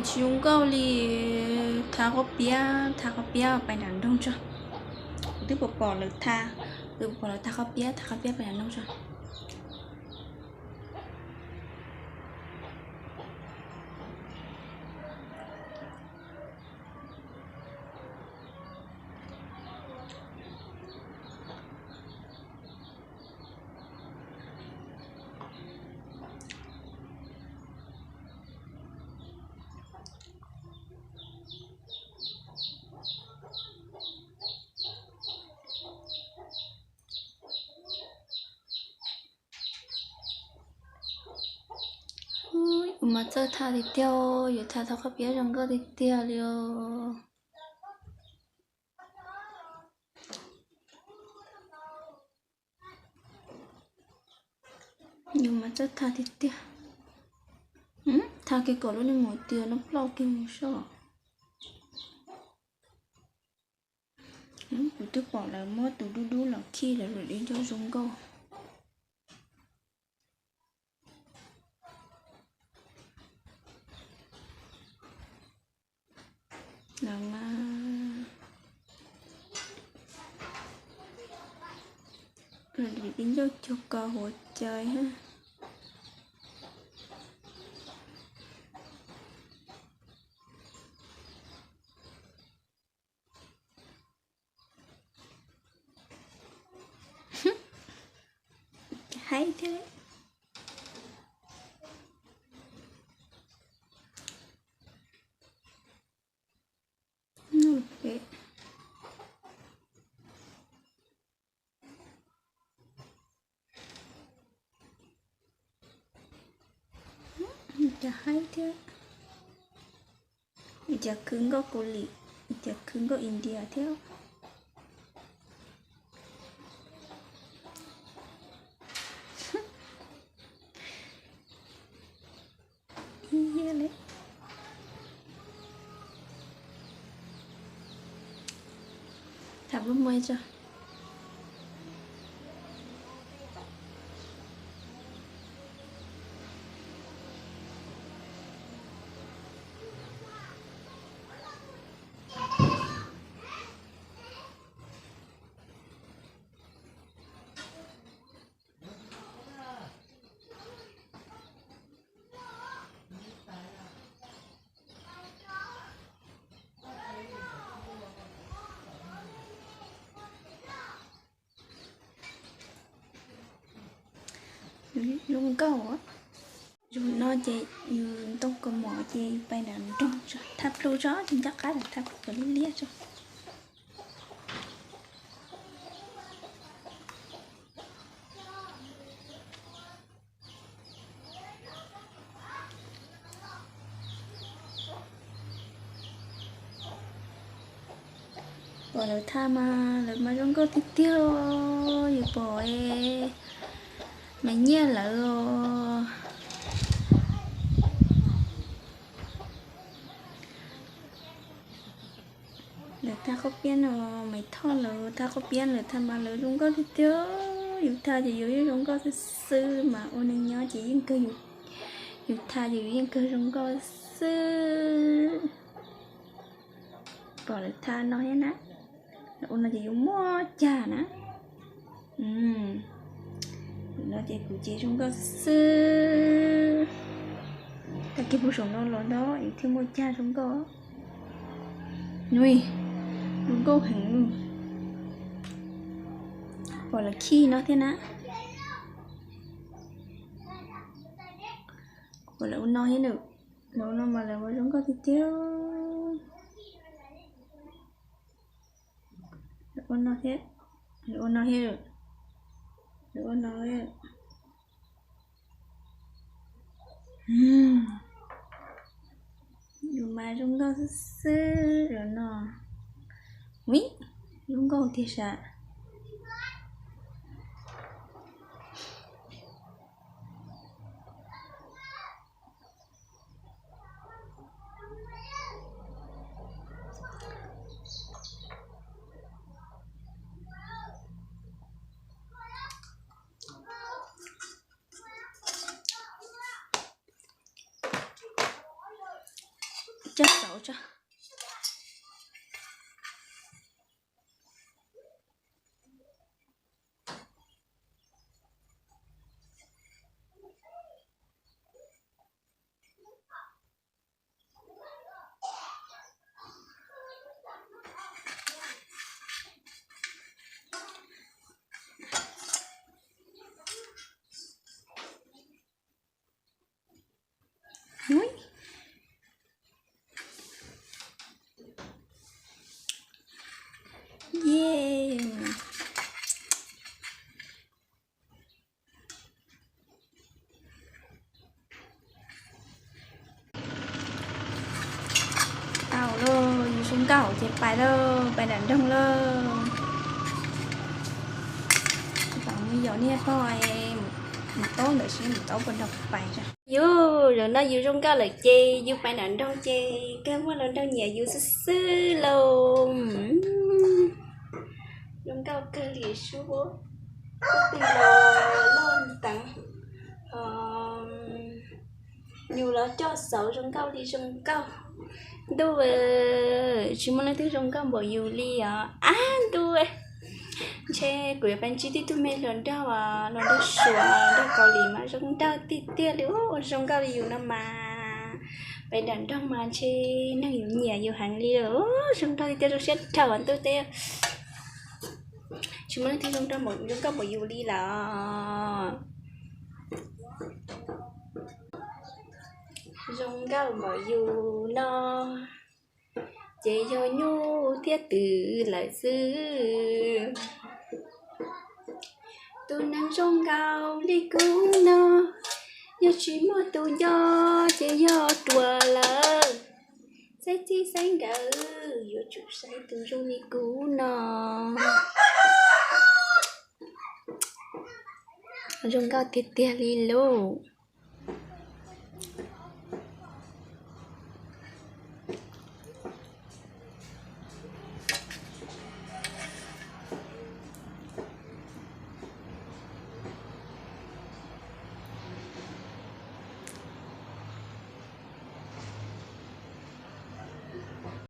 Tsis zoo nkauj li, tha qhob piab, tha qhob piab pais nram nroog tso. Kuv twb pom pom lawv tha, kuv twb pom pom lawv tha qhob piab, tha qhob piab pais nram nroog tso. Ub, yus mas txawj tha tiag tiag, yus tha tha qhob piab zoo nkauj tiag tiag li os. Yus mas txawj tha tiag tiag. Tha kiag kom lub niag maum tias no ploj kiag mus soj. Kuv twb pom lawv muab tus dub dub los khij lawv lub di ncauj zoo nkauj. Lawv mas, lawv di ncauj cuag kos huav cai hab. Haib thiab. Cas haib thiab. Cas khwv nkauj Kaus Lim, cas khwv nkauj India thiab. Ib yam li. Tham lub muag tso. Zoo nkauj. Zaum no ces yus ntoo kaus mom ces yus pais nram nroog tso, thaj plhu tso, tsis nco qab lawm, thaj plhu kom liab liab tso. Pom lawv tha mas lawv mas zoo nkauj tiag tiag, yus pom mas nyiam lawv os. Lawv tha qhob piab no, Maiv Thoj lawv tha qhob piab, lawv tha mas lawv zoo nkauj tiag tiag. Yus tha ces yus yeej zoo nkauj xwb xwb mas ua neej nyob ces yeej kawg, yus tha ces yus yeej kawg zoo nkauj xwb. Pom lawv tha no thiab na, lawv ua no ces yus muaj cag na. No ces kuv ces zoo nkauj xwb. Tag kis pug saum no los ntag yus thiaj muaj cag zoo nkauj. Zoo nkauj heev. Pom lawv khij no thiab na. Pom lawv ua no thiab na. Lawv ua no mas lawv ua zoo nkauj tiag tiag. Lawv ua no thiab, lawv ua no thiab, lawv ua no. Yus mas zoo nkauj xwb xwb no. Ui, zoo nkauj tiag sas. Coj xauv tso. Ye. Tau lauj, yus zoo nkauj ces pais lauj, pais nram nroog lauj. Tau me nyuam niag pog, mus taub ntawm seb mus taub puas nrog pais tso. Yus, zaum no yus zoo nkauj lawm ces yus pais nram nroog ces kawg muaj hluas nraug nyiam yus xwb xwb lauj. Zoo nkauj kawg li sub, tij los loj teev. Yus los coj xauv zoo nkauj li zoo nkauj. Ntuj, tsis muaj leej twg zoo nkauj npaum yus li os. Ab ntuj, ntshe kuv yuav pais ntsib tib tug me hluas nraug, hluas nraug Suav, nraug Kaus Lim mas zoo nraug tiag tiag li, zoo nkauj li yus no mas. Pais nram nroog mas ntshe neeg yuav nyiam yus heev li, zoo nraug tiag tiag, zoo siab dhau ntuj teb. Tsis muaj leej twg zoo nkauj npaum yus li lawm. Zoo nkauj npaum yus no ces yog nyuj thiab twm lawm xwb. Tus neeg zoo nkauj li kuv no, yog tsis muaj tus nco ces yog ruam lawm. Saib txij saib nkawm yuav tsum saib tus zoo li kuv no. Zoo nkauj tiag tiag li lauj.